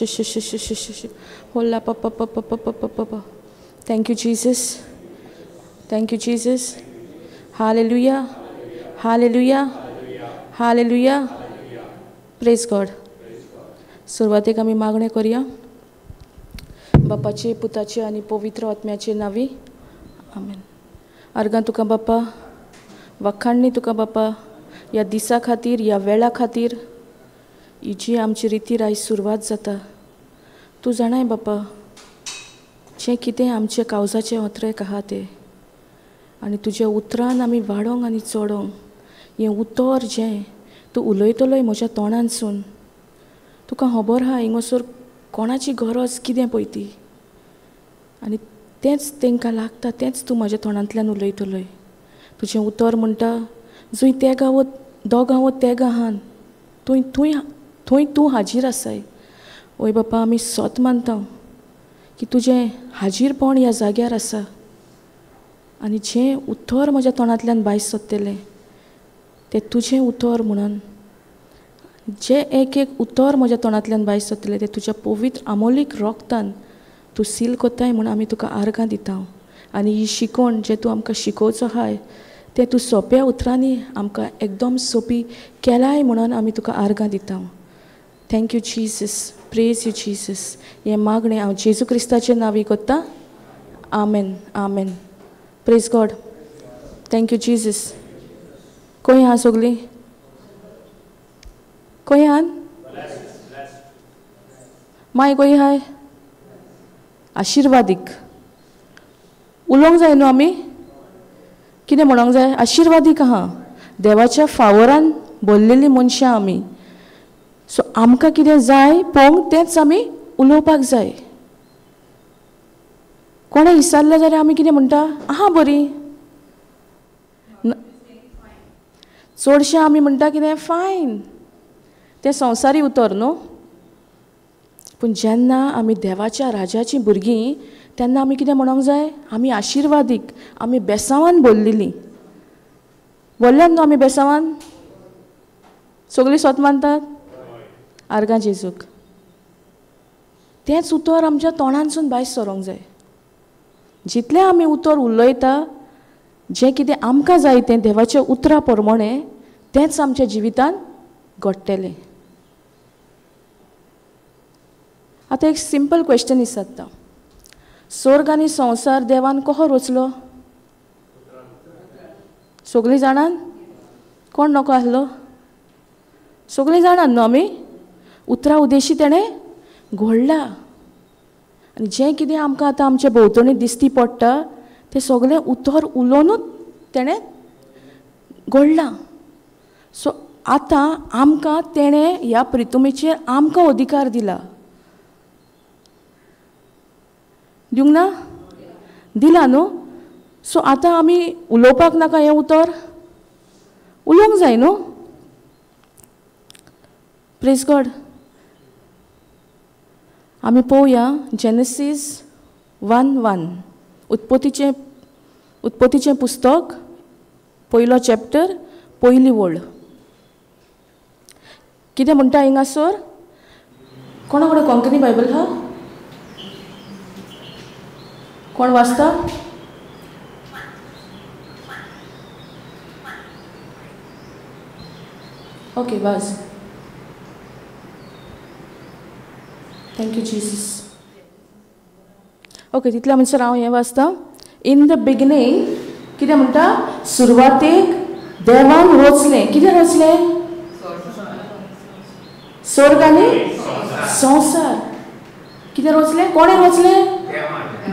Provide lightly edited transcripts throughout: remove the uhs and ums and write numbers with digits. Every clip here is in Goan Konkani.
श होला प प प प प प प. Thank you Jesus, thank you Jesus. Hallelujah, hallelujah, hallelujah. Praise God. सुरवातेक आमी मागणें करुया. बापाचे, पुताचे आनी पवित्र आत्म्याचे नांवी, आमेन. आर्गां तुका बापा, वखाणणी तुका बापा, ह्या दिसा खातीर, ह्या वेळा खातीर, ही जी आमची रिती आयज सुरवात जाता. तूं जाणाय बापा, जें कितें आमचें कावजाचें ओतरेक आहा तें, आनी तुज्या उतरान आमी वाडोंक आनी चडोंक. हें उतर जें तूं उलयतलोय म्हज्या तोंडानसून, तुका खबर आहा हिंगासर कोणाची गरज कितें पळय ती, आनी तेंच तांकां लागता, तेंच तूं म्हज्या तोंडांतल्यान उलयतलोय. तुजें उतर म्हणटा, जंय तेगां वो दोगां वो तेगां आहान थंय थंय थंय तूं हाजीर आसाय. ओय बापा, आमी सोत मानता की तुजें हाजीरपण ह्या जाग्यार आसा, आनी जें उतर म्हज्या तोंडांतल्यान भायर सोदतलें तें तुजें उतर म्हणून, जें एक एक उतर म्हज्या तोंडांतल्यान भायर सोदतलें तें तुज्या पवित्र आमोलीक रोगतान तूं सील कोत्ताय म्हूण आमी तुका आर्गां दिता. आनी ही शिकवण जें तूं आमकां शिकोवचो आहाय तें तूं सोंप्या उतरांनी आमकां एकदम सोंपी केलाय म्हणून आमी तुका आर्गां दिता. Thank you Jesus, praise you Jesus. हें मागणें हांव जेजू क्रिस्ताचे नांवी कोत्ता. आमेन, आमेन. Praise God. Thank you Jesus. खंय आहा सगळीं? खंय आहान? माय खंय आहाय? आशिर्वादीक उलोवंक जाय न्हू आमी? कितें म्हणोंक जाय? आशिर्वादीक आहा, देवाच्या फावरान भरलेलीं मनशां आमी. सो आमकां कितें जाय पळोवंक तेंच आमी उलोवपाक जाय. कोणें विचारलें जाल्यार आमी कितें म्हणटा? आहा बरी. चडशें आमी म्हणटा कितें? फायन. तें संवसारी उतर न्हू. पूण जेन्ना आमी देवाच्या राजाचीं भुरगीं तेन्ना आमी कितें म्हणोंक जाय? आमी आशिर्वादीक, आमी बेसांवान भरलेलीं. भरल्यात न्हू आमी बेसांवान? सगळीं सोत मानतात? आर्गां जेजूक. तेंच उतर आमच्या तोंडानसून भायर सरोंक जाय. जितलें आमी उतर उलयता, जें कितें आमकां जाय तें देवाच्या उतरा प्रमाणें तेंच आमच्या जिवितान घडटलें. आतां एक सिंपल क्वेश्चन विचारता. स्वर्ग आनी संवसार देवान कसो रचलो? सगळीं जाणान? कोण नको आसलो? सगळीं जाणान न्हू आमी? उतरा उदेशी तेणें घडला. आनी जें कितें आमकां आतां आमच्या भोंवतणी दिसती पडटा तें सगळें उतर उलोवनूच तेणें घडलां. सो आतां आमकां तेणें ह्या प्रितुमेचेर आमकां अधिकार दिला. दिवंक ना? दिला न्हू. सो आतां आमी उलोवपाक नाका हें उतर? उलोवंक जाय न्हू. Praise God. आमी पळोवया जेनेसीस 1:1, उत्पत्तीचें पुस्तक, पयलो चॅप्टर, पयली वळ. कितें म्हणटा हिंगासर? कोणा कडेन कोंकणी बायबल आहा? कोण वाचता? ओके, वाच. Thank you Jesus. Okay, तितल्या म्हणसर हांव हें वाचता. इन the beginning कितें म्हणटा? सुरवातेक देवान रचलें. कितें रचलें? स्वर्ग आनी संवसार. कितें रचलें? कोणें रचलें?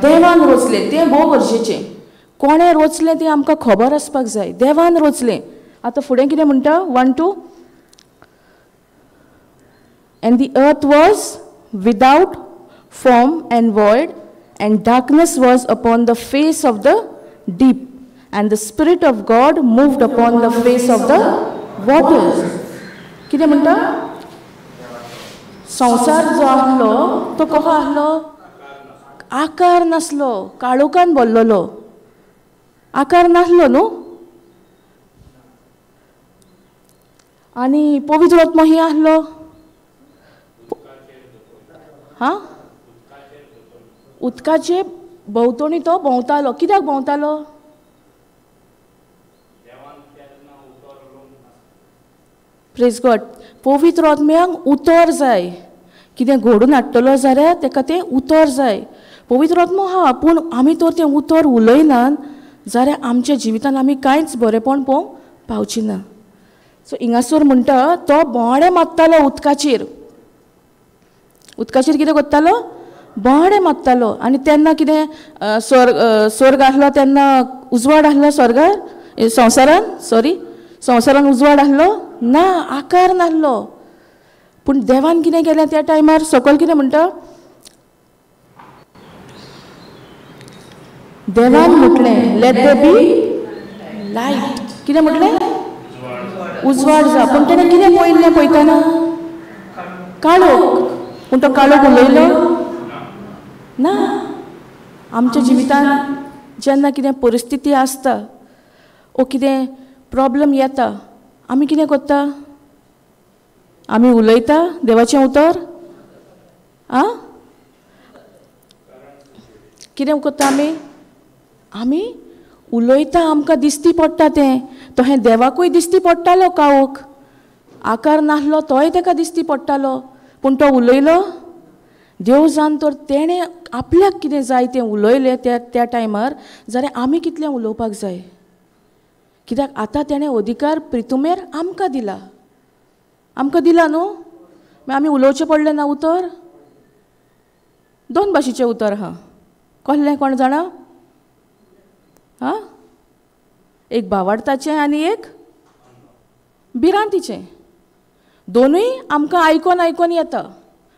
देवान रचलें. तें भोव गरजेचें. कोणें रचलें तें आमकां खबर आसपाक जाय. देवान रचलें. आतां फुडें कितें म्हणटा? 1-2. And the earth was without form and void, and darkness was upon the face of the deep, and the Spirit of God moved upon the face of the waters. कितें म्हणटा? संवसार जो आसलो तो कसो आसलो? आकार नासलो, काळोखान भरलेलो. आकार नासलो न्हू. आनी पवित्र आत्मो ही आसलो. हां, उदकाचे भोंवतणी तो भोंवतालो. कित्याक भोंवतालो? Praise God. पवित्र आत्म्याक उतर जाय. कितें घडून हाडटलो जाल्यार ताका तें उतर जाय. पवित्र आत्मो आहा, पूण आमी तर तें उतर उलयनात जाल्यार आमच्या जिवितान आमी कांयच बरेंपण पळोवंक पावची ना. सो हिंगासर म्हणटा तो बोवाळे मारतालो उदकाचेर. उदकाचेर कितें करतालो? बोवाळे मारतालो. आनी तेन्ना कितें स्वर्ग आसलो, तेन्ना उजवाड आसलो स्वर्गार, संवसारान, सॉरी संवसारान उजवाड आसलो ना, आकार नासलो. पूण देवान कितें केलें त्या टायमार? सकयल कितें म्हणटा? देवान म्हटलें लेट there be light. कितें म्हटलें? उजवाड जा. पूण तेणें कितें पळयल्लें पळयतना? काळोख. पूण तो काळोख उलयलो ना. आमच्या जिवितान जेन्ना कितें परिस्थिती आसता ओ कितें प्रॉब्लम येता, आमी कितें करता? आमी उलयता देवाचें उतर. आं, कितें करता आमी? आमी उलयता, आमकां दिसती पडटा तें. तशें देवाकूय दिसती पडटालो काळोख, आकार नासलो तोय ताका दिसती पडटालो, पूण तो उलयलो. देव जाण तर तेणें आपल्याक कितें जाय तें उलयलें त्या त्या टायमार, जाल्यार आमी कितलें उलोवपाक जाय? कित्याक आतां तेणें अधिकार प्रितुमेर आमकां दिला. आमकां दिला न्हू? मागीर आमी उलोवचें पडलें ना उतर? दोन भाशेचें उतर आहा. कसलें कोण जाणा? आं, एक भावार्थाचें आनी एक भिरांतीचें. दोनूय आमकां आयकोन आयकोन येता.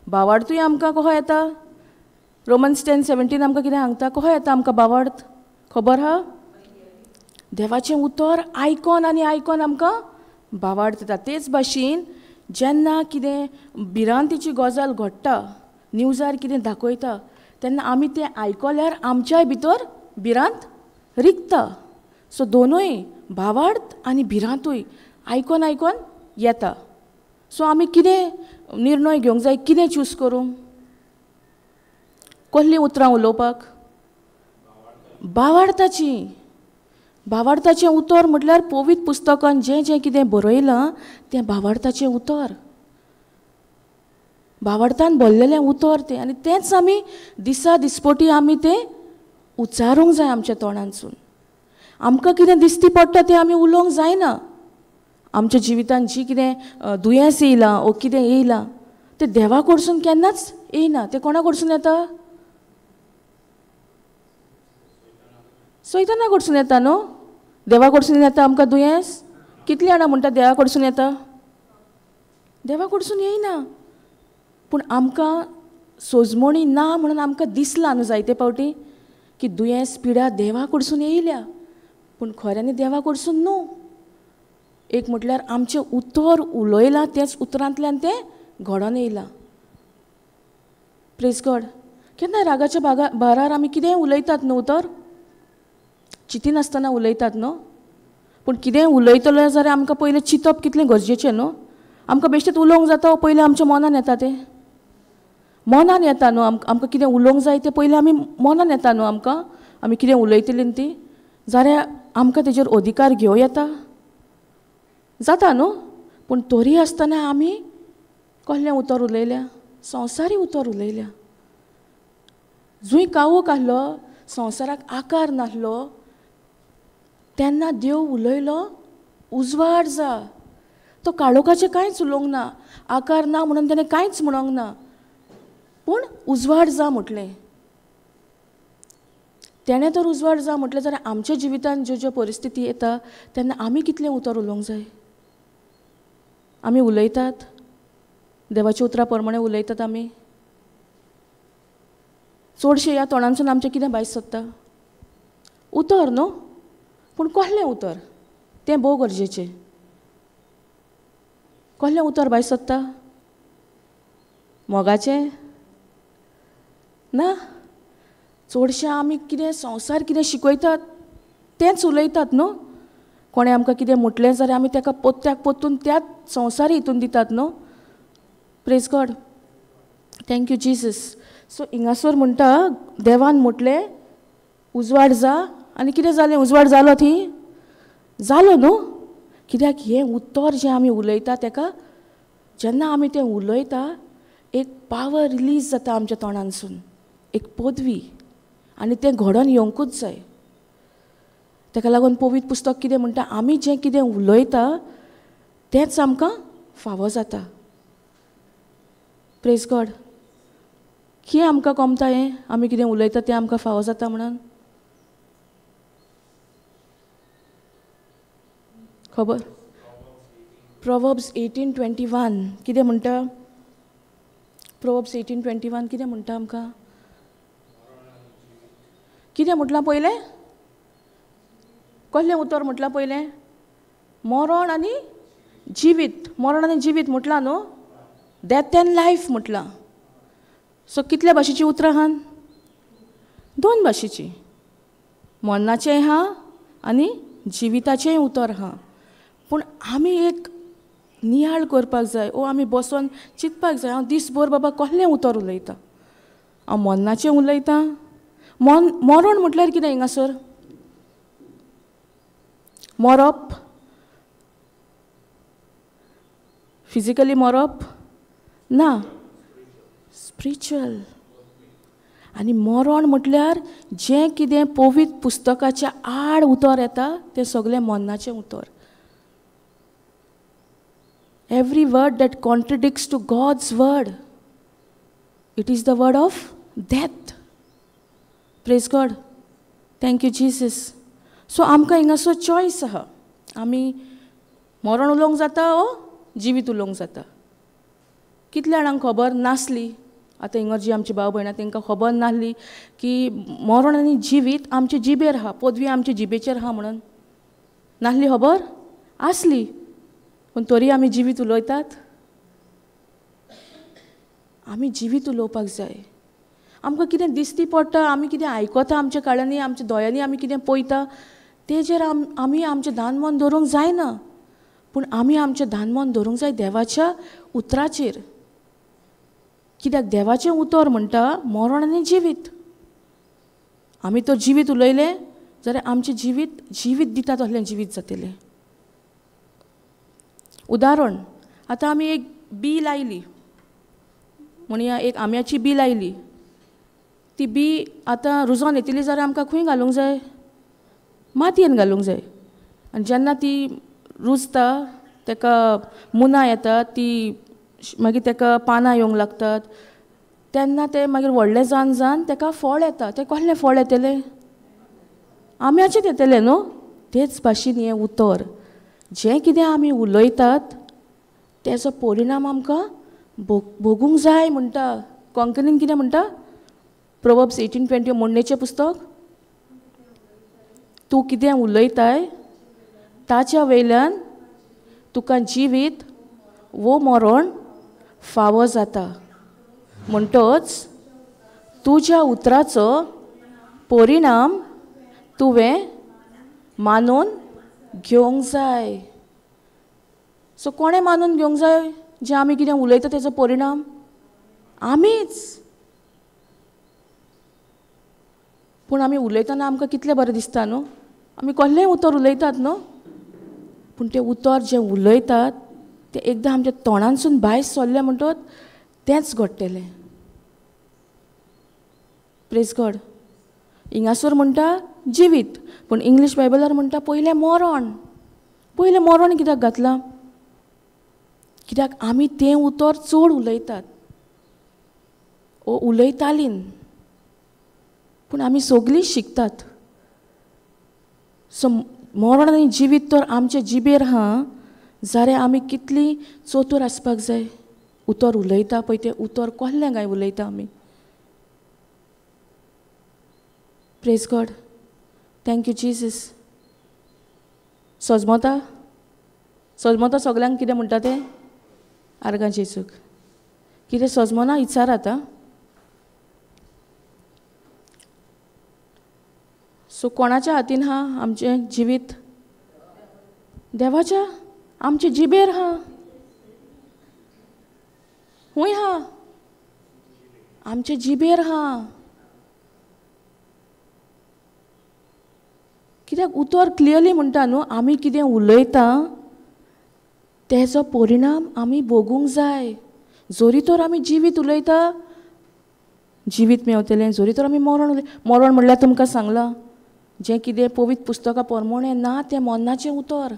भावार्थूय आमकां कसो येता? रोमन्स 10:17 आमकां कितें सांगता? कसो येता आमकां भावार्थ? खबर आहा? देवाचें उतर आयकोन आनी आयकोन आमकां भावार्थ येता. तेच भाशेन जेन्ना कितें भिरांतीची गजाल घडटा, न्यूजार कितें दाखयता, तेन्ना आमी तें आयकल्यार आमच्याय भितर भिरांत रिगता. सो दोनूय भावार्थ आनी भिरांतूय आयकोन आयकोन येता. सो आमी कितें निर्णय घेवंक जाय? कितें चूज करूंक? कसलीं उतरां उलोवपाक? भावार्थाचीं. भावार्थाचें उतर म्हटल्यार पवित्र पुस्तकान जें जें कितें बरयलां तें भावार्थाचें उतर, भावार्थान भरलेलें उतर तें. आनी तेंच आमी दिसा दिसपटी आमी तें उच्चारूंक जाय आमच्या तोंडांतसून. आमकां कितें दिसती पडटा तें आमी उलोवंक जायना. आमच्या जिवितान जी कितें दुयेंस येयलां ओ कितें येयलां तें देवा कडसून केन्नाच येयना. तें कोणा कडसून येता? सैताना कडसून येता न्हू? देवा कडसून येता आमकां दुयेंस? कितलीं जाणां म्हणटा देवा कडसून येता? देवा कडसून येयना. पूण आमकां सोजमणी ना म्हणून आमकां दिसलां न्हू जायते फावटी की दुयेंस पिडा देवा कडसून येयल्या, पूण खऱ्यांनी देवा कडसून न्हू. एक म्हटल्यार आमचें उतर उलयलां तेंच उतरांतल्यान तें घडोन येयलां. Praise God. केन्ना रागाच्या भारार आमी कितेंय उलयतात न्हू उतर, चिंतिनासतना उलयतात न्हू. पूण कितेंय उलयतलो जाल्यार आमकां पयलें चिंतप कितलें गरजेचें न्हू. आमकां बेश्टेच उलोवंक जाता पयलें आमच्या मनान येता तें? मनान येता न्हू. आमकां कितें उलोवंक जाय तें पयलें आमी मनान येता न्हू. आमकां आमी कितें उलयतलीं न्ही ती, जाल्यार आमकां तेजेर अधिकार घेवं येता? जाता न्हू. पूण तरी आसतना आमी कसलें उतर उलयल्या? संवसारी उतर उलयल्या. जंय काळोख आसलो, संवसाराक आकार नासलो, तेन्ना देव उलयलो उजवाड जा. तो काळोखाचें कांयच उलोवंक ना, आकार ना म्हणून तेणें कांयच म्हणोंक ना, पूण उजवाड जा म्हटलें. तेणें तर उजवाड जा म्हटलें जाल्यार आमच्या जिवितान ज्यो ज्यो परिस्थिती येता तेन्ना आमी कितलें उतर उलोवंक जाय? आमी उलयतात देवाच्या उतरा प्रमाणे उलयतात आमी? चडशें ह्या तोंडांसून आमचें कितें भायर सोदता? उतर न्हू. पूण कसलें उतर तें भोव गरजेचें. कसलें उतर भायर सोदता? मोगाचें ना. चडशें आमी कितें संवसार कितें शिकयतात तेंच उलयतात न्हू. कोणें आमकां कितें म्हटलें जाल्यार आमी ताका पोत्त्याक पोत्तून त्याच संवसार हितून दितात न्हू. Praise God. Thank you Jesus. So हिंगासर म्हणटा देवान म्हटलें उजवाड जा, आनी कितें जालें? उजवाड जालो थी जालो न्हू. कित्याक हें उतर जें आमी उलयता तेका जेन्ना आमी तें उलयता एक पावर रिलीज जाता आमच्या तोंडानसून, एक पदवी, आनी तें घडोवन येवंकूच जाय. तेका लागून पवित्र पुस्तक कितें म्हणटा, आमी जें कितें उलयता तेंच आमकां फावो जाता. Praise God. कितें आमकां कोमता हें आमी कितें उलयता तें आमकां फावो जाता म्हणून खबर? प्रोवर्ब्स 18:21 कितें म्हणटा? प्रोवर्ब्स 18:21 कितें म्हणटा आमकां? कितें म्हटलां पयलें? कसलें उतर म्हटलां पयलें? मरण आनी जिवीत. मरण आनी जिवीत म्हटलां न्हू, डेथ एंड लायफ म्हटलां. सो कितल्या भाशेचीं उतरां आहान? दोन भाशेचीं, मरणाचेंय आहा आनी जिविताचेंय उतर आहा. पूण आमी एक नियाळ करपाक जाय, ओ आमी बसोन चिंतपाक जाय, हांव दीसभर बाबा कसलें उतर उलयतां? हांव मरणाचें उलयतां? मरण म्हटल्यार कितें हिंगासर? मरप, फिजिकली मरप ना, स्पिरिच्युअल. आनी मरण म्हटल्यार जें कितें पवित्र पुस्तकाच्या आड उतर येता तें सगळें मरणाचें उतर. Every word that contradicts to God's word, it is the word of death. Praise God. Thank you Jesus. So आमकां हिंगासर चॉयस आहा, आमी मरण उलोवंक जाता ओ जिवीत उलोवंक जाता. कितल्या जाणांक खबर नासली? आतां हिंगा जी आमची भाव भयणां तांकां खबर नासली की मरण आनी जिवीत आमचे जिबेर आहा, पदवी आमचे जिबेचेर आहा म्हणून नासली खबर? आसली, पूण तरी आमी जिवीत उलयतात. आमी जिवीत उलोवपाक जाय. आमकां कितें दिसती पडटा, आमी कितें आयकता आमच्या काळांनी, आमच्या दोळ्यांनी आमी कितें पळयता तेजेर आमी आमचें दान मन दवरूंक जायना, पूण आमी आमचें दान मन दवरूंक जाय देवाच्या उतराचेर. कित्याक देवाचें उतर म्हणटा मरण आनी जिवीत. आमी तर जिवीत उलयलें जाल्यार आमचें जिवीत जिवीत दिता तसलें जिवीत जातलें. उदाहरण, आतां आमी एक बी लायली म्हणया, एक आंब्याची बी लायली, ती बी आतां रुजोन येतली जाल्यार आमकां खंय घालूंक जाय? मातयेन घालूंक जाय. आनी जेन्ना ती रुजता ताका मुनां येता, ती मागीर ताका पानां येवंक लागतात, तेन्ना तें मागीर व्हडलें जावन जावन ताका फळ येता. तें कसलें फळ येतलें? आंब्याचें येतलें न्हू. तेच भाशेन हें उतर जें कितें आमी उलयतात तेजो परिणाम आमकां भोगूंक जाय म्हणटा. कोंकणीन कितें म्हणटा? प्रोवर्ब्स 18:20 मोडणेचें पुस्तक, तूं कितें उलयताय ताच्या वयल्यान तुका जिवीत वो मरण फावो जाता. म्हणटच तुज्या उतराचो परिणाम तुवें मानून घेवंक जाय. सो कोणें मानून घेवंक जाय जें आमी कितें उलयता तेजो परिणाम? आमीच. पूण आमी उलयतना आमकां कितलें बरें दिसता न्हू, आमी कसलेंय उतर उलयतात न्हू, पूण तें उतर जें उलयतात तें एकदां आमच्या तोंडानसून भायर सरलें म्हणटच तेंच घडटलें. Praise God. हिंगासर म्हणटा जिवीत, पूण इंग्लीश बायबलार म्हणटा पयलें मरण. पयलें मरण कित्याक घातलां? कित्याक आमी तें उतर चड उलयतात ओ उलयतालीं, पूण आमी सगळीं शिकतात. सो मरण आनी जिवीत तर आमचे जिबेर आहा जाल्यार आमी कितली चतूर आसपाक जाय. उतर उलयता पळय तें उतर कसलें काय उलयता आमी? Praise God. Thank you Jesus. सजमता सजमता सगल्यांक कितें म्हणटा तें? आर्गां जेजूक. कितें सजमना विचारात. आं, सो कोणाच्या हातीन आहा आमचें जिवीत? देवाच्या. आमचे जिबेर आहा. खूंय आहा? आमचे जिबेर आहा. कित्याक उतर क्लियरली म्हणटा न्हू, आमी कितें उलयता तेजो परिणाम आमी भोगूंक जाय. जोरी तर आमी जिवीत उलयता जिवीत मेवतलें, जोरी तर आमी मरण उलय, मरण म्हणल्यार तुमकां सांगलां जें कितें पवित्र पुस्तकां प्रमाणें ना तें मरणाचें उतर.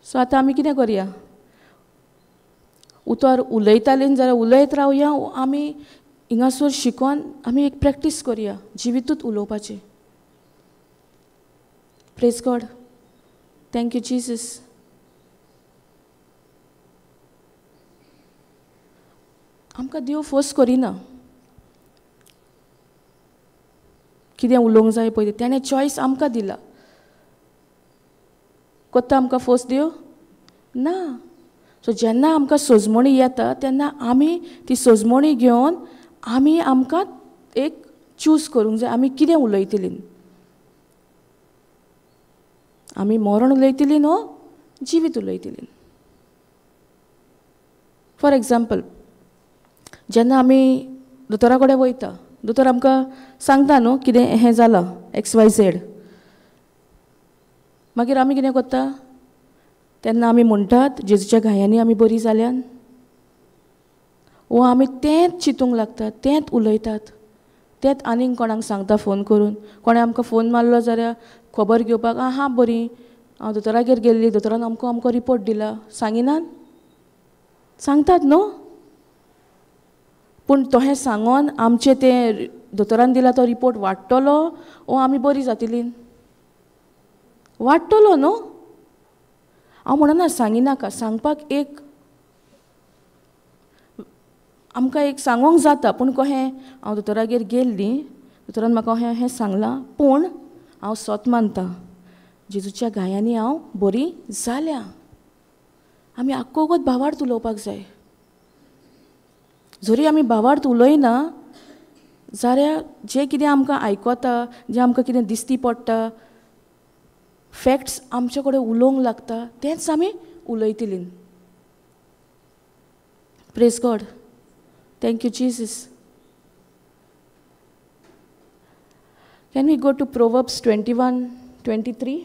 सो आतां आमी कितें करया, उतर उलयतालीं जाल्यार उलयत रावया, आमी हिंगासर शिकोन आमी एक प्रॅक्टीस करया जिवितूच उलोवपाचें. Praise God, thank you Jesus. आमकां देव फोर्स करिना कितें उलोवंक जाय पळय, तेणें चॉयस आमकां दिला. कोत्ता आमकां फोर्स देव ना. सो जेन्ना आमकां सोजमणी येता तेन्ना आमी ती सोजमणी घेवन आमी आमकां एक चूज करूंक जाय, आमी कितें उलयतलीं, आमी मरण उलयतलीं न्हू जिवीत उलयतलीं. फॉर एग्जाम्पल, जेन्ना आमी दोतोरा कडेन वयता, दोतोर आमकां सांगता न्हू कितें हें जालां एक्स वाय झेड, मागीर आमी कितें करता तेन्ना आमी म्हणटात जेजूच्या घायांनी आमी बरी जाल्यान, वो आमी तेंच चिंतूंक लागतात, तेंच उलयतात, तेंच आनीक कोणाक सांगता फोन करून. कोणें आमकां फोन मारलो जाल्यार खबर घेवपाक, आं हां बरी हांव दोतोरागेर गेल्ली, दोतोरान अमको अमको रिपोर्ट दिला, सांगिनात? सांगतात न्हू. पूण तोहें सांगोन आमचें तें दोतोरान दिला तो रिपोर्ट वाडटलो वो आमी बरी जातली? वाडटलो न्हू. हांव म्हणना सांगिनाका, सांगपाक एक आमकां एक सांगोंक जाता, पूण कहें हांव दोतोरागेर गेल्ली, दोतोरान म्हाका अहें अहें सांगलां, पूण हांव सत मानता जेजूच्या घायांनी हांव बरी जाल्या. आमी आख्खो वगत भावार्थ उलोवपाक जाय. जरी आमी भावार्थ उलयना जाल्यार जें कितें आमकां आयकता, जें आमकां कितें दिसती पडटा, फॅक्ट्स आमचे कडेन उलोवंक लागता, तेंच आमी उलयतलीं. Praise God, thank you Jesus. Can we go to Proverbs 21:23?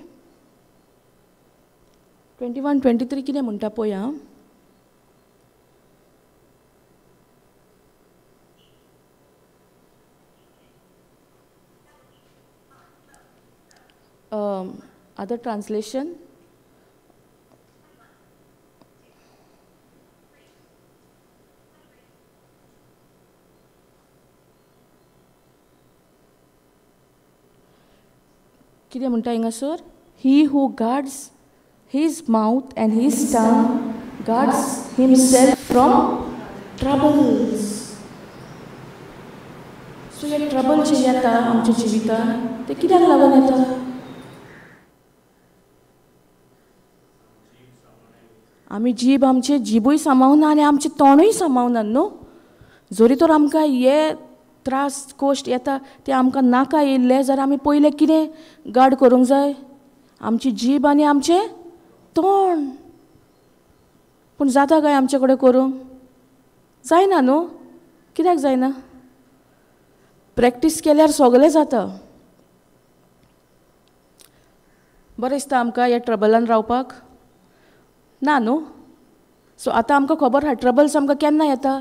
21:23 कितें म्हणटा पळया. Other translation? कितें म्हणटा हिंगासर? He who guards his mouth and his tongue guards himself from troubles. So hey trouble जे येता आमच्या जिवितांत ते कित्याक लागून येता? आमी जीब आमचे जिबूय सांबाळना आनी आमचें तोंडूय सांबाळना न्हू. जरी तर आमकां हे त्रास कोश्ट येता ते आमकां नाका येयल्ले जाल्यार आमी पयलें कितें गार्ड करूंक जाय? आमची जीब आनी आमचें तोंड. पूण जाता काय आमचे कडेन करूंक? जायना न्हू. कित्याक जायना? प्रॅक्टीस केल्यार सगळें जाता. बरें दिसता आमकां ह्या ट्रबलान रावपाक? ना न्हू. सो आतां आमकां खबर आहा ट्रबल्स आमकां केन्ना येता?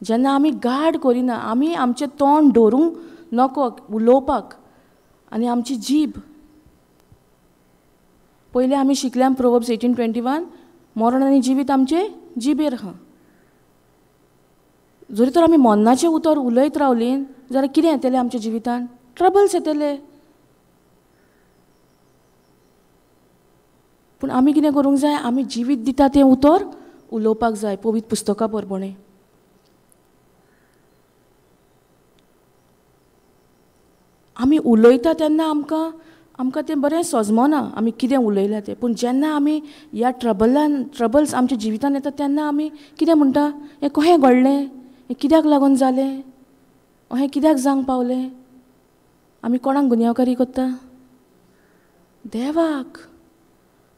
जेन्ना आमी गार्ड करिना, आमी आमचें तोंड दवरूंक नको उलोवपाक आनी आमची जीब. पयलीं आमी शिकल्या प्रोवर्ब्स 18:21, मरण आनी जिवीत आमचें जिबेर आहा. जरी तर आमी मरणाचें उतर उलयत रावलीं जाल्यार कितें येतलें आमच्या जिवितांत? ट्रबल्स येतले. पूण आमी कितें करूंक जाय? आमी जिवीत दिता तें उतर उलोवपाक जाय पवित्र पुस्तका प्रमाणें. आमी उलयता तेन्ना आमकां आमकां तें बरें सजमना आमी कितें उलयलां तें. पूण जेन्ना आमी ह्या ट्रबलान ट्रबल्स आमच्या जिवितान येता तेन्ना आमी कितें म्हणटा, हें कशें घडलें, हें कित्याक लागून जालें, हें कित्याक जावंक पावलें? आमी कोणाक गुन्यांवकारी करता? देवाक.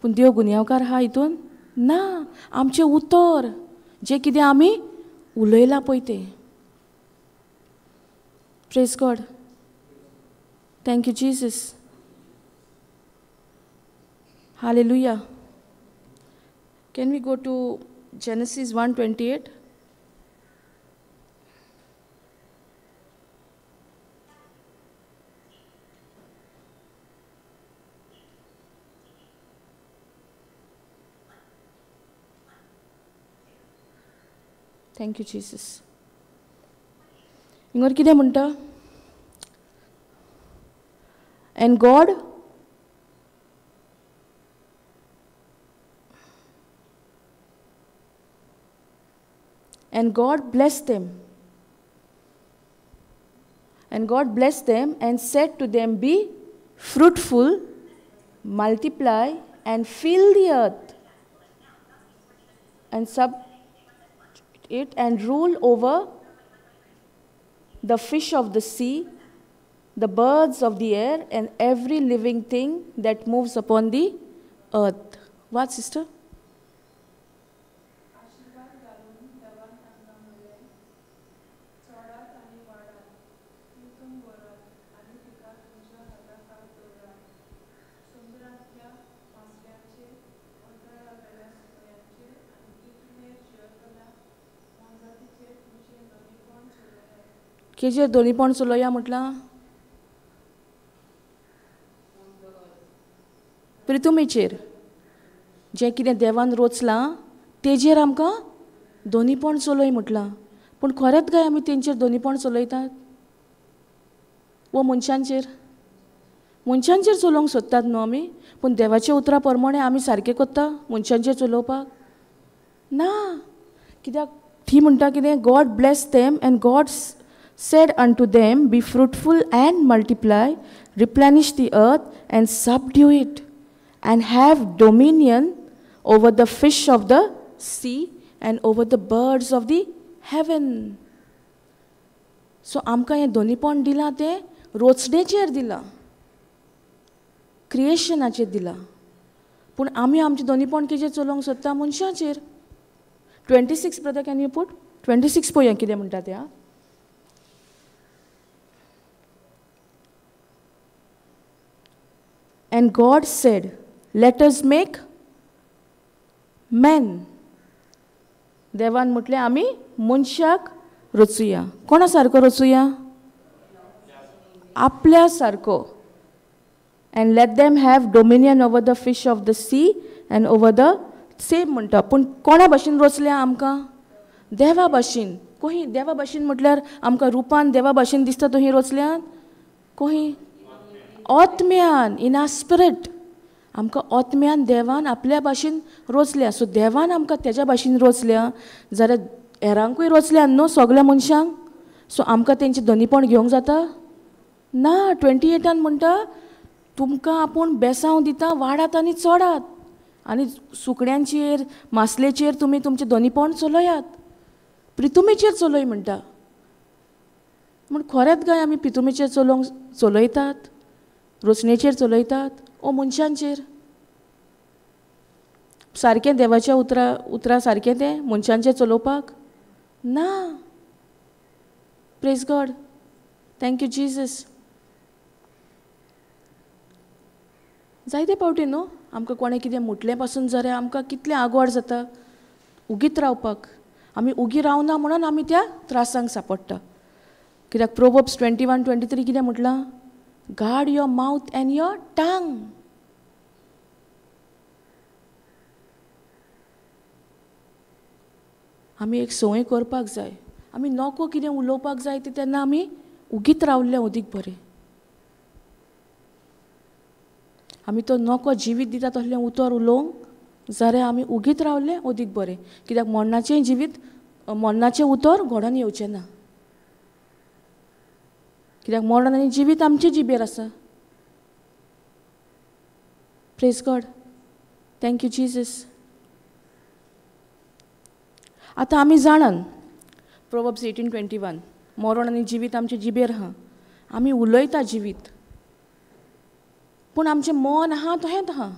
पूण देव गुन्यांवकार आहा हितून? ना, आमचें उतर जें कितें आमी उलयलां पळय तें. Praise God, thank you Jesus, hallelujah. Can we go to Genesis 1:28? Thank you Jesus. हिंगर कितें म्हणटा? And God And God blessed them. And God blessed them and said to them, be fruitful, multiply, and fill the earth, and subdue it, and rule over the fish of the sea, the birds of the air, and every living thing that moves upon the earth. What, sister? केजेर दोनीपण चलोया म्हटलां? प्रितुमेचेर. जें कितें देवान रोचलां तेजेर आमकां दोनीपण चलय म्हटलां. पूण खरेंच काय आमी तेंचेर दोनीपण चलयतात? वो मनशांचेर? मनशांचेर चलोवंक सोदतात न्हू आमी, पूण देवाच्या उतरा प्रमाणे आमी सारकें करता मनशांचेर चलोवपाक? ना. कित्याक ती म्हणटा कितें? God bless them and God said unto them, be fruitful and multiply, replenish the earth and subdue it, and have dominion over the fish of the sea and over the birds of the heaven. So आमकां हें दोनीपण दिलां तें रोचणेचेर दिलां, क्रिएशनाचेर दिलां. पूण आमी आमचें दोनीपण कितें चलोवंक सोदता? मनशाचेर. 26 brother, can you put 26 पळोवया कितें म्हणटा तें. And God said, let us make man. देवान म्हटलें आमी मनशाक रचुया. कोणा सारको रचुया? आपल्या सारको. And let them have dominion over the fish of the sea and over the same म्हणटा. पूण कोणा भाशेन रचल्या आमकां? देवा भाशेन. कोही देवा भाशेन म्हटल्यार आमकां रुपान देवा भाशेन दिसता तुही रचल्यान? कोही आत्म्यान, इन our spirit. आमकां आत्म्यान देवान आपल्या भाशेन रोचल्या. सो देवान आमकां तेज्या भाशेन रोचल्या जाल्यार हेरांकूय रोचल्या न्हू सगल्या मनशांक. सो आमकां तेंचें दोनीपण घेवंक जाता? ना. 28 म्हणटा तुमकां आपूण बेसांव दिता, वाडात आनी चडात, आनी सुकण्यांचेर मासलेचेर तुमी तुमचें दोनीपण चलयात, प्रितुमेचेर चलय म्हणटा. म्हूण खरेंच काय आमी प्रितुमेचेर चलोवंक चलयतात, रोचणेचेर चलयतात ओ मनशांचेर? सारकें देवाच्या उतरा उतरा सारकें तें मनशांचेर चलोवपाक ना. Praise God, thank you Jesus. जायते फावटी न्हू आमकां कोणें कितें म्हटलें पासून जाल्यार आमकां कितलें आगवाड जाता उगीत रावपाक. आमी उगी रावना म्हणून आमी त्या त्रासांक सांपडटा. कित्याक प्रोवर्ब्स 21:23 कितें म्हटलां? Guard your mouth and your tongue. आमी एक संवय करपाक जाय. आमी नको कितें उलोवपाक जाय तें तेन्ना आमी उगीत रावल्लें अदीक बरें. आमी तो नको जिवीत दिता तसलें उतर उलोवंक जाल्यार आमी उगीत रावल्लें अदीक बरें. कित्याक मरणाचें जिवीत, मरणाचें उतर घडोवन येवचें ना. कित्याक मरण आनी जिवीत आमचे जिबेर आसा. Praise God, thank you Jesus. आतां आमी जाणान प्रोवर्ब्स 18:21 मरण आनी जिवीत आमचे जिबेर आहा. आमी उलयता जिवीत, पूण आमचें मन आहा तहेंच आहा.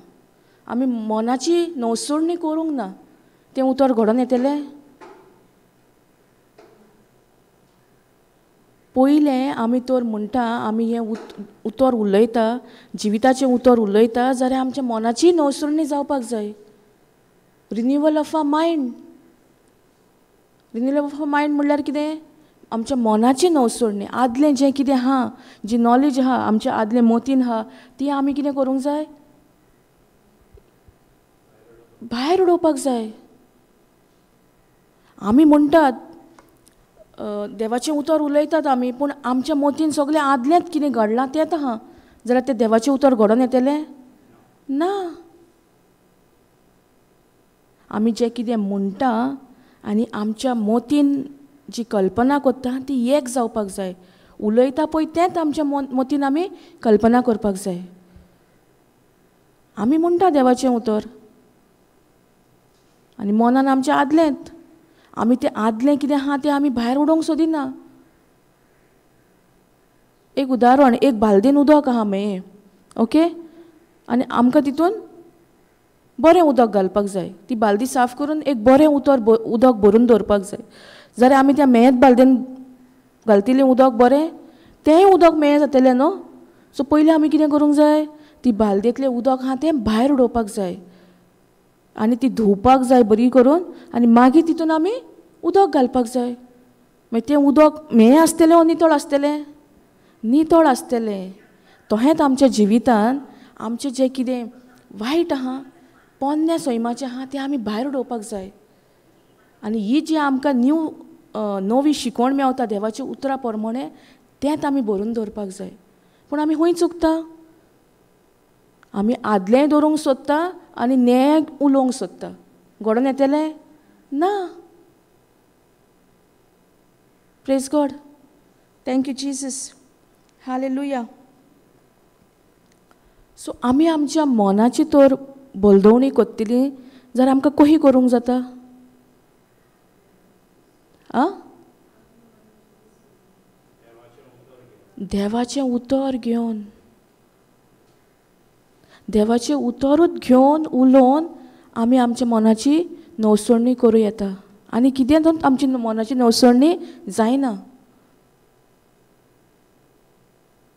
आमी मनाची नवसोडणी करूंक ना, तें उतर घडोवन येतलें? पयलें आमी तर म्हणटा आमी हें उतर उलयता, जिविताचें उतर उलयता जाल्यार आमच्या मनाची नवसरणी जावपाक जाय. Renewal of a mind. Renewal of a mind म्हणल्यार कितें? आमच्या मनाची नवसरणी. आदलें जें कितें आहा, जी नॉलेज आहा आमच्या आदलें मोतीन आहा, ती आमी कितें करूंक जाय? भायर उडोवपाक जाय. आमी म्हणटात देवाचें उतर उलयतात आमी, पूण आमच्या मोतीन सगळें आदलेंच कितें घडलां तेंच आहा, जाल्यार तें देवाचें उतर घडोवन येतलें ना. आमी जें कितें म्हणटा आनी आमच्या मोतीन जी कल्पना करता ती एक जावपाक जाय. उलयता पळय तेंच आमच्या मोतीन आमी कल्पना करपाक जाय. आमी म्हणटा देवाचें उतर आनी मनान आमचें आदलेंच, आमी तें आदलें कितें आहा तें आमी भायर उडोवंक सोदिना. एक उदाहरण, एक बालदेन उदक आहा मेळ्ळें, ओके, आनी आमकां तितून बरें उदक घालपाक जाय. ती बालदी साफ करून एक बरें उतर उदक भरून दवरपाक जाय. जाल्यार आमी त्या मेळत बालदेन घालतलीं उदक बरें, तेंय उदक मेळ्ळें जातलें न्हू. सो पयलीं आमी कितें करूंक जाय? ती बालदेंतलें उदक आहा तें भायर उडोवपाक जाय आनी ती धुवपाक जाय बरी करून, आनी मागीर तितून आमी उदक घालपाक जाय. मागीर तें उदक म्हेळें आसतलें वो नितळ आसतलें? नितळ आसतलें. तहेंच आमच्या जिवितान आमचें जें कितें वायट आहा, पोन्न्या सैमाचें आहा, तें आमी भायर उडोवपाक जाय. आनी ही जी आमकां न्यू नवी शिकवण मेवता देवाच्या उतरा प्रमाणे, तेंच आमी भरून दवरपाक जाय. पूण आमी खंय चुकता? आमी आदलेंय दवरूंक सोदता आनी न्याय उलोवंक सोदता. घडोवन येतलें ना. Praise God. Thank you Jesus. Hallelujah. So आमी आमच्या मनाची तर बलदवणी करतली जाल्यार आमकां कशी करूंक जाता? आं, देवाचें उतर घेवन, देवाचें उतरूच घेवन उलोवन आमी आमच्या मनाची नवसरणी करूं येता. आनी कितें तर आमची मनाची नवसरणी जायना.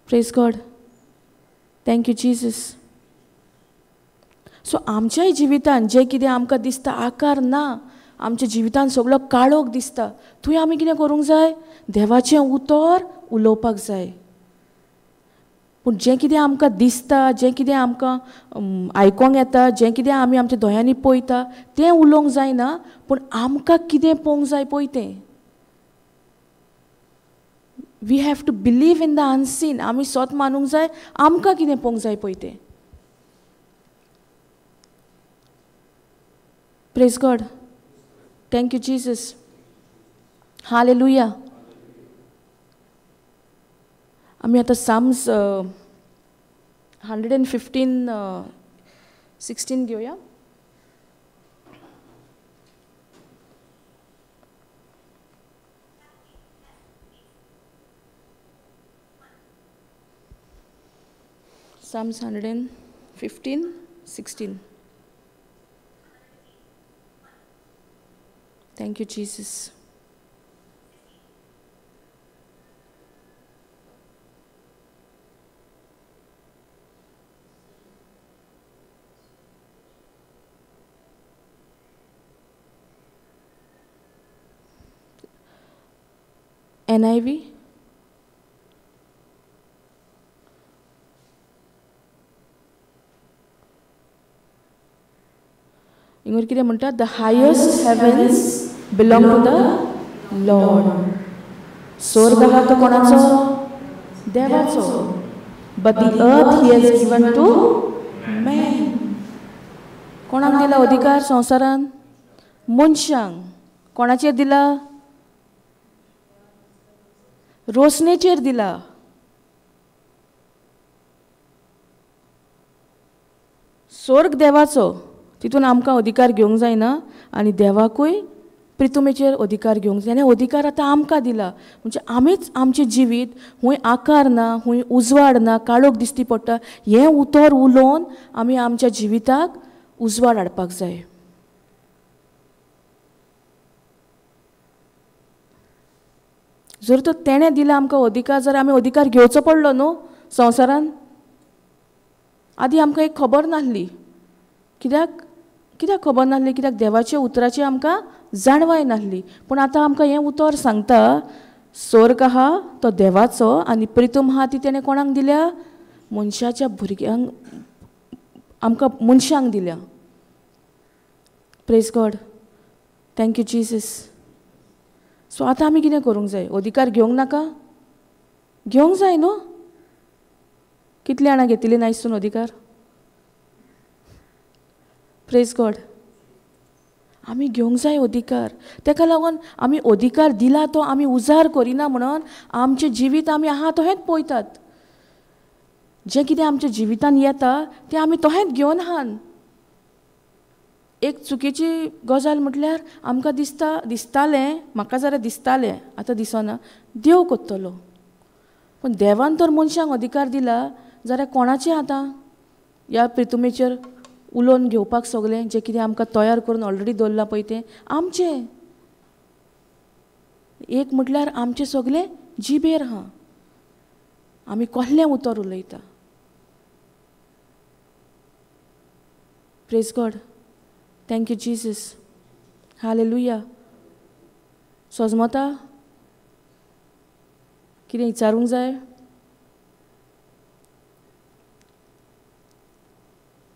Praise God. Thank you Jesus. So आमच्याय जिवितान जें कितें आमकां दिसता आकार ना, आमच्या जिवितान सगळो काळोख दिसता, थंय आमी कितें करूंक जाय? देवाचें उतर उलोवपाक जाय. पूण जें कितें आमकां दिसता, जें कितें आमकां आयकोंक येता, जें कितें आमी आमच्या दोळ्यांनी पळयता तें उलोवंक जायना, पूण आमकां कितें पळोवंक जाय पळय तें. We have to believe in the unseen. आमी स्वत मानूंक जाय आमकां कितें पळोवंक जाय पळय तें. Praise God. Thank you Jesus. Hallelujah. आमी आतां साम्स 115:16 घेवया. Psalms 115:16. Thank you Jesus. NIV. Inger कितें म्हणटा? The highest heavens belong to the Lord. स्वर्ग आहा तो कोणाचो? देवाचो. But the earth he has given to man. कोणाक दिला अधिकार संवसारान? मनशांक. कोणाचेर दिला? रोसणेचेर दिला. स्वर्ग देवाचो, तितून आमकां अधिकार घेवंक जायना, आनी देवाकूय प्रितुमेचेर अधिकार घेवंक जाय. आनी अधिकार आतां आमकां दिला, म्हणजे आमीच आमचें जिवीत हुंय आकार ना, हुंय उजवाड ना, काळोख दिसती पडटा, हें उतर उलोवन आमी आमच्या जिविताक उजवाड हाडपाक जाय. जर तर तेणें दिला आमकां अधिकार जाल्यार आमी अधिकार घेवचो पडलो न्हू संवसारान. आदी आमकां एक खबर नासली. कित्याक कित्याक खबर नासली? कित्याक देवाच्या उतराची आमकां जाणवाय नासली. पूण आतां आमकां हें उतर सांगता, स्वर्ग आहा तो देवाचो आनी प्रितूम आहा ती तेणें कोणाक दिल्या? मनशाच्या भुरग्यांक, आमकां मनशांक दिल्या. Praise God, thank you Jesus. So आतां आमी कितें करूंक जाय? अधिकार घेवंक नाका? घेवंक जाय न्हू. कितली जाणां घेतिल्ली नायसून अधिकार? प्रेज गॉड, आमी घेवंक जाय अधिकार. तेका लागून आमी अधिकार दिला तो आमी उजार करिना म्हणून आमचें जिवीत आमी आहा तहेंच पळयतात. जें कितें आमच्या जिवितान येता तें आमी तहेंच घेवन आहान. एक चुकीची गजाल म्हटल्यार आमकां दिसता, दिसतालें, म्हाका जाल्यार दिसतालें, आतां दिसना, देव करतलो. पूण देवान तर मनशांक अधिकार दिला जाल्यार कोणाचें आतां ह्या प्रितुमेचेर उलोवन घेवपाक सगळें जें कितें आमकां तयार करून ऑलरेडी दवरलां पळय तें आमचें. एक म्हटल्यार आमचें सगळें जिबेर आहा, आमी कसलें उतर उलयता. Praise God, thank you Jesus, hallelujah. सजमता कितें विचारूंक जाय?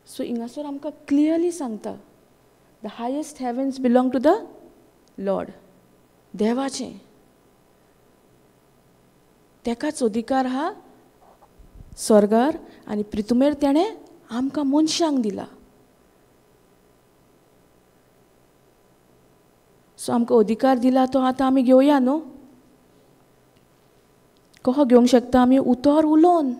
सो हिंगासर आमकां क्लियरली सांगता, the highest heavens belong to the Lord. देवाचें, तेकाच अधिकार आहा स्वर्गार आनी प्रितुमेर तेणें आमकां मनशांक दिला. सो आमकां अधिकार दिला तो आतां आमी घेवया न्हू. कसो घेवंक शकता आमी? उतर उलोवन.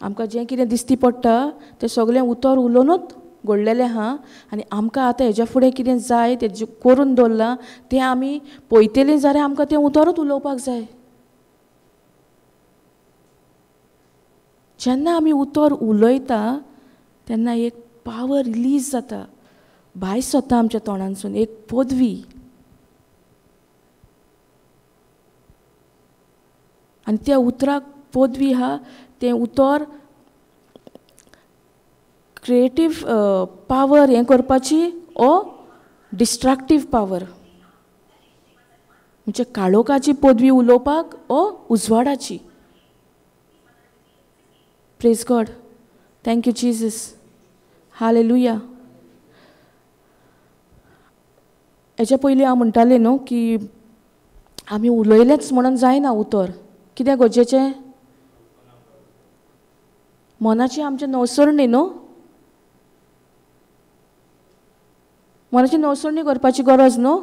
आमकां जें कितें दिसती पडटा तें सगळें उतर उलोवनूच घडलेलें आहा आनी आमकां आतां हेज्या फुडें कितें जाय तें करून दवरलां तें आमी पळयतलीं जाल्यार आमकां तें उतरूच उलोवपाक जाय. जेन्ना आमी उतर उलयता तेन्ना एक पावर रिलीज जाता, भायर सरता आमच्या तोंडांतसून एक पदवी. आनी त्या उतराक पदवी आहा, तें उतर क्रिएटीव पावर हें करपाची ओ डिस्ट्रक्टीव पावर, म्हणजे काळोखाची पदवी उलोवपाक ओ उजवाडाची. Praise God, thank you Jesus, hallelujah. हेच्या पयलीं हांव म्हणटालें न्हू की आमी उलयलेंच म्हणून जायना उतर. कितें गरजेचें? मनाची आमची नवसरणी न्हू, मनाची नवसरणी करपाची गरज न्हू.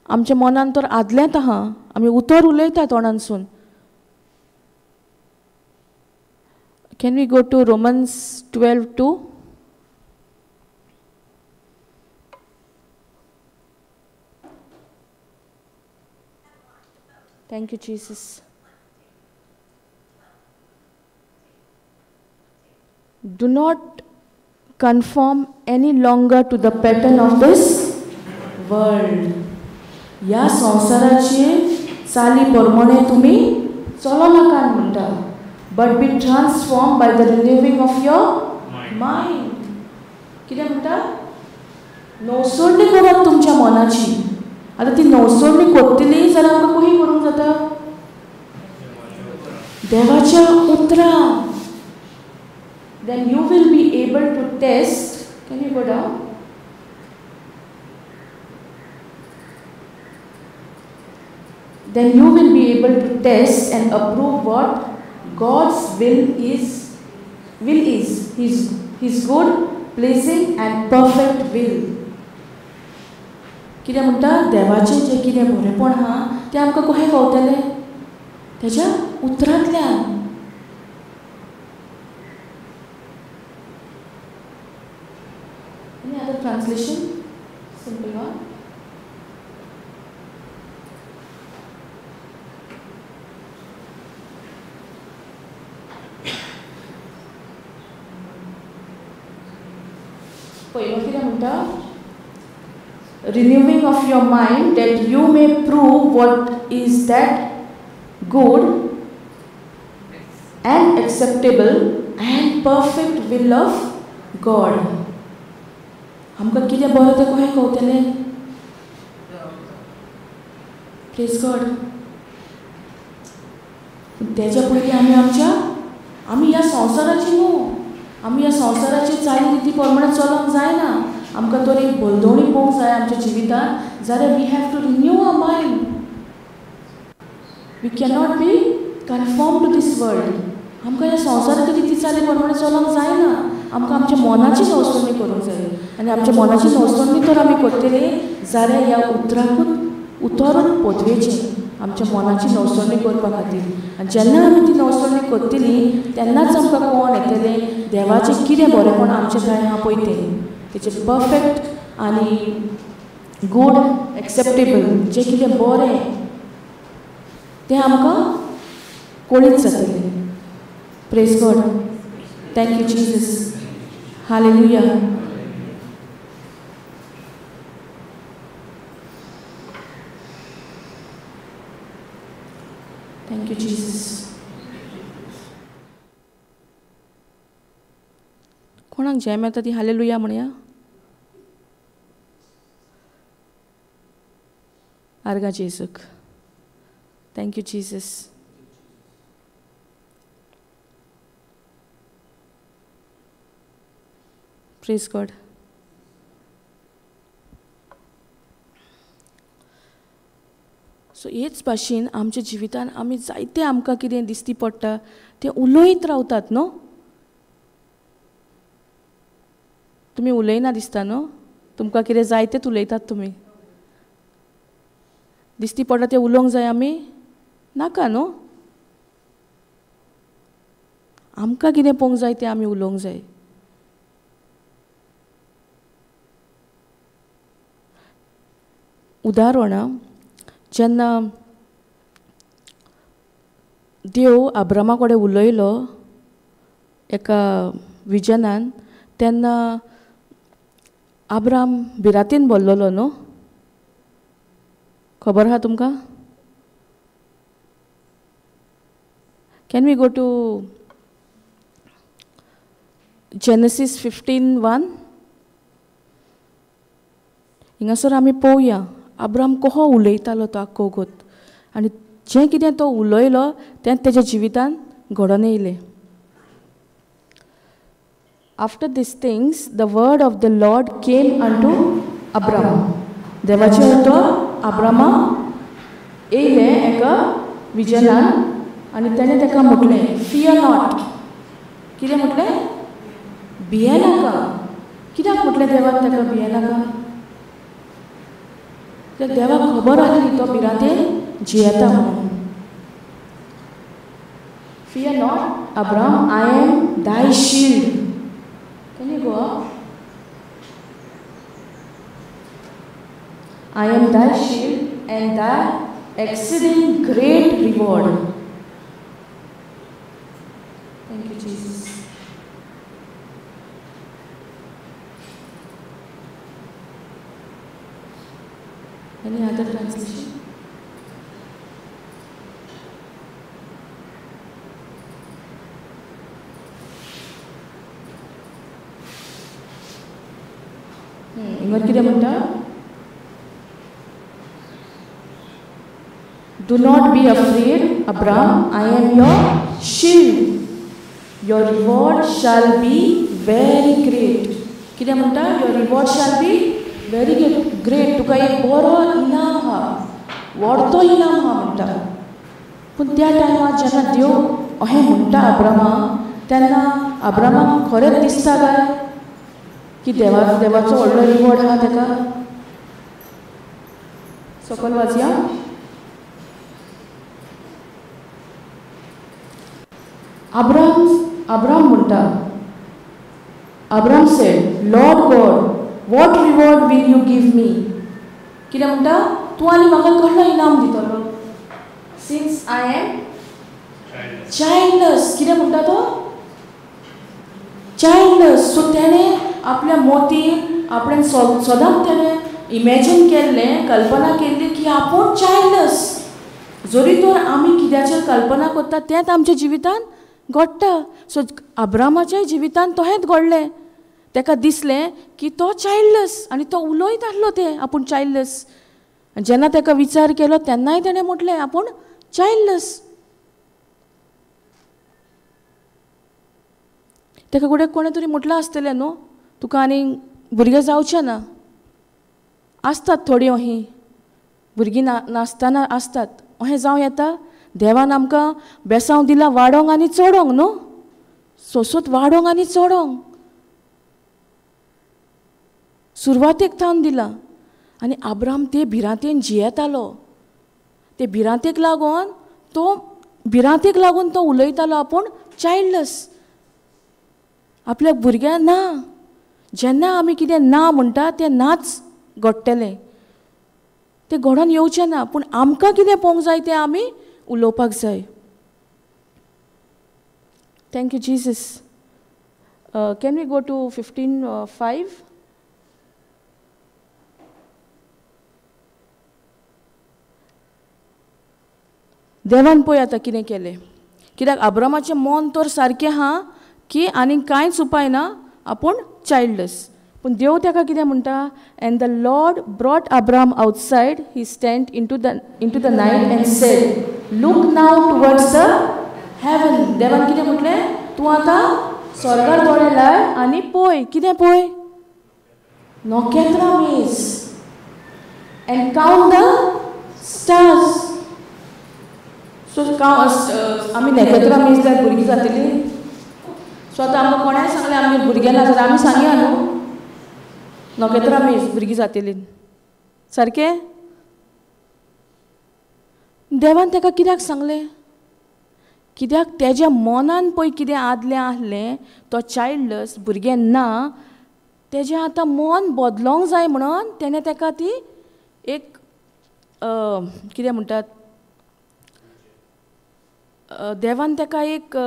आमच्या मनान तर आदलेंच आहा, आमी उतर उलयता तोंडांतसून. Can we go to Romans 12:2? Thank you Jesus. Do not conform any longer to the pattern of this world. ह्या संवसाराचे चाली प्रमाणे तुमी चलो नाका म्हणटा, but be transformed by the renewing of your mind. कितें म्हणटा? नवसरणी करात तुमच्या मनाची. आतां ती नवसरणी करतली जाल्यार आमकां कशी करूंक जाता? देवाच्या उतरान. Then you will be able to test. Can you go down? Then you will be able to test and approve what God's will is, His good, pleasing and perfect will. कितें म्हणटा? देवाचें जें कितें बरेंपण आहा तें आमकां कशें कळटलें? तेज्या उतरांतल्यान. Any other translation? Simple one. पयलो कितें म्हणटा? Renewing of your mind that you may prove what is that good and acceptable and perfect will of God. आमकां कितें बरें तें कशें कळटलें? Praise God. तेज्या पयलीं आमी आमच्या आमी ह्या संवसाराची न्हू, आमी ह्या संवसाराची चाली रिती प्रमाणे चलोवंक जायना. आमकां तर एक बदलवणी पळोवंक जाय आमच्या जिवितांत, जाल्यार we have to renew our mind. We cannot be conform to this world. आमकां ह्या संवसाराची रिती चाली प्रमाणे चलोवंक जायना. आमकां आमच्या मनाची नवसणी करूंक जाय आनी आमच्या मनाची नवसणी तर आमी करतली जाल्यार ह्या उतराकूच उतरून पदवेचें आमच्या मनाची नवसणी करपा खातीर. आनी जेन्ना आमी ती नवसणी करतली तेन्नाच आमकां कोण येतलें देवाचें कितें बरेंपण आमचें थंय आहा पळय तें, तेचें परफेक्ट आनी गूड एक्सेप्टेबल जें कितें बरें तें आमकां कळीत जातलें. Praise God. Thank you Jesus. Hallelujah. Thank you Jesus. कोणाक जॅम येता ती हालेलुया म्हणया. आर्गा जेजूक. Thank you Jesus. Praise God. So हेच भाशेन आमच्या जिवितान आमी जायते आमकां कितें दिसती पडटा तें उलयत रावतात न्हू. तुमी उलयना दिसता न्हू, तुमकां कितें जाय तेंच उलयतात तुमी. दिसती पडटा तें उलोवंक जाय आमी नाका न्हू. आमकां कितें पळोवंक जाय तें आमी उलोवंक जाय. उदाहरण, जेन्ना देव आब्रामा कडेन उलयलो एका विजनान तेन्ना आब्राम भिरांतेन भरलेलो न्हू, खबर आहा तुमकां? Can we go to Genesis 15:1? हिंगासर आमी पळोवया आब्राम कसो उलयतालो तो आख्खो वगत आनी जें कितें तो उलयलो तें तेज्या जिवितान घडोवन येयलें. After these things the word of the Lord came unto Abram. देवाचें उतर आब्रामाक येयलें एका विजनान आनी तेणें ताका म्हटलें, फियर not. कितें म्हटलें? भियेनाका. कित्याक म्हटलें देवान ताका भियेनाका? कित्याक देवाक खबर आसली तो भिरांतेन जियेता म्हणून. Fear not Abram, I am thy shield. Can you go up? I am thy shield and thy exceeding great reward. Thank you, Jesus. Any other translation? हिंगर कितें म्हणटा? Do not be afraid, Abram, I am your shield. Your reward shall be very great. कितें म्हणटा? Your reward shall be very great. तुका एक बरो इनाम आहा, व्हडतो इनाम आहा म्हणटा. पूण त्या टायमार जेन्ना देव अशें म्हणटा अब्रामाक तेन्ना अब्रामाक खरेंच दिसता काय की देवाचो व्हडलो रिवॉर्ड आहा ताका? सकयल वाचया. अब्राम म्हणटा, Abram said, Lord God, what reward will you give me? कितें म्हणटा? तूं आनी म्हाका कसलो इनाम दितलो? Since I am childless. कितें म्हणटा तो? चायल्डलेस. सो तेणें आपल्या मोतीन आपणें सदांच तेणें इमेजीन केल्लें, कल्पना केल्ली की आपूण चायल्डलेस. जरी तर आमी कित्याचेर कल्पना करता तेंच आमच्या जिवितान घडटा. सो अब्रामाच्या जिवितान तहेंच घडलें. तेका दिसलें की तो चायल्डलेस आनी तो उलयत आसलो तें आपूण चायल्डलेस. जेन्ना तेका विचार केलो तेन्नाय तेणें म्हटलें आपूण चायल्डलेस. तेका कुठे कोणें तरी म्हटलां आसतलें न्हू तुका आनी भुरगें जावचें ना. आसतात थोडीं अहीं भुरगीं ना नासतना आसतात. अहें जावं येता. देवान आमकां बेसांव दिलां वाडोंक आनी चडोंक न्हू, सोंसूत वाडोंक आनी चडोंक सुरवातेक थावन दिलां. आनी अब्राम ते भिरांतेन जियेतालो. ते भिरांतेक लागून तो भिरांतेक लागून तो उलयतालो आपूण चायल्डलेस, आपल्याक भुरग्यां ना. जेन्ना आमी कितें ना म्हणटा तें नाच घडटलें, तें घडोवन येवचें ना. पूण आमकां कितें पळोवंक जाय तें आमी उलोवपाक जाय. Thank you Jesus. Can we go to 15:5? देवान पळय आतां कितें केलें. कित्याक अब्रामाचें मन तर सारकें आहा की आनी कांयच उपाय ना, आपूण चायल्डलेस. पूण देव ताका कितें म्हणटा? And the Lord brought Abram outside his tent into the night and said, look now towards the heaven. देवान कितें म्हटलें? तूं आतां स्वर्गार दोळे लाय आनी पळय. कितें पळय? नखेत्रां मेज and count the stars. So आमी नखेत्रां मेजल्यार भुरगीं जातलीं. सो आतां आमकां कोणेंय सांगलें आमी भुरगें ना जाल्यार आमी सांगया न्हू नखेत्रां मेज भुरगीं जातलीं. सारकें? देवान ताका कित्याक सांगलें? कित्याक तेज्या मनान पळय कितें आदलें आसलें, तो चायल्डलेस, भुरगें ना, तेजें आतां मन बदलोंक जाय म्हणून तेणें ताका ती एक कितें म्हणटात, देवान ताका एक